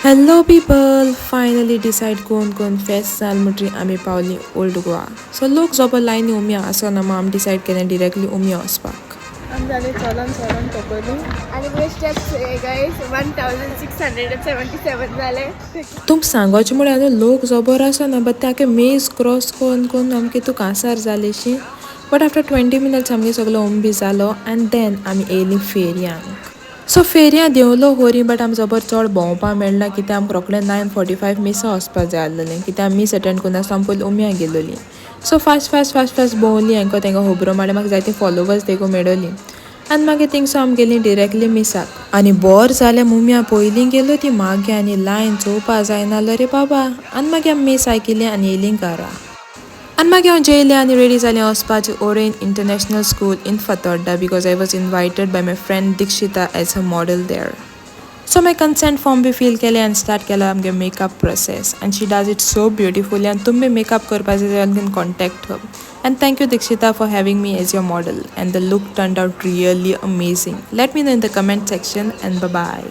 Hello people, finally decide करून करून फेस्त जाल म्हणटरी आमी पावली ओल्ड गोवा. सो लोक जबो लायनी उमया आसना, मग आमी डिसायड केलें डिरेक्टली उमया वचपाक. आमी जाले चलोन चलोन थकली. आनी मुगे steps guys, 1677 जाले. तुमकां सांगोचें म्हळ्यार न्हू, लोक जबर आसना, बट ते मेज क्रॉस करून करून आमकां तुका कांसार जालेशी. बट आफ्टर 20 मिनट्स आमगे सगलो उम बी जालो आनी देन आमी येयली फेरयांक. सो फेरयां देंवलो होरी, बट आमी जबर चड भोंवपा मेळना, कित्याक आमकां रोखडें 9:45 मिसा वचपा जाय आसलेलें, कित्याक मीस अटेंड करून आसता आमी पयलीं उमया गेलोली. So fast fast fast fast भोंवली. हांकां तांकां खबरो मारली, म्हाका जायते फॉलोवर्स देखून मेळोली आनी मागीर थिंगसो आमी गेलीं डिरेक्टली मिसाक. आनी बोर जालें, मुम्या पयलीं गेलो ती मागे आनी लायन चोवपा जायना रे बाबा. आनी मागीर आमी मीस आयकिलें आनी येयलीं घरा. आनी मागीर हांव जेयलें आनी रेडी जालें वचपाचें Orient International School in Fatorda, because I was invited by my friend Dikshita as a model there. So मागीर कन्सेंट फॉर्म बी फील केलें आनी स्टार्ट केलो आमगे makeup process, and she does it so beautifully. आनी तुमी makeup करपाचें जाल्यार can contact her. And thank you, Dikshita, for having me as your model, and the look turned out really amazing. Let me know in the comment section, and bye.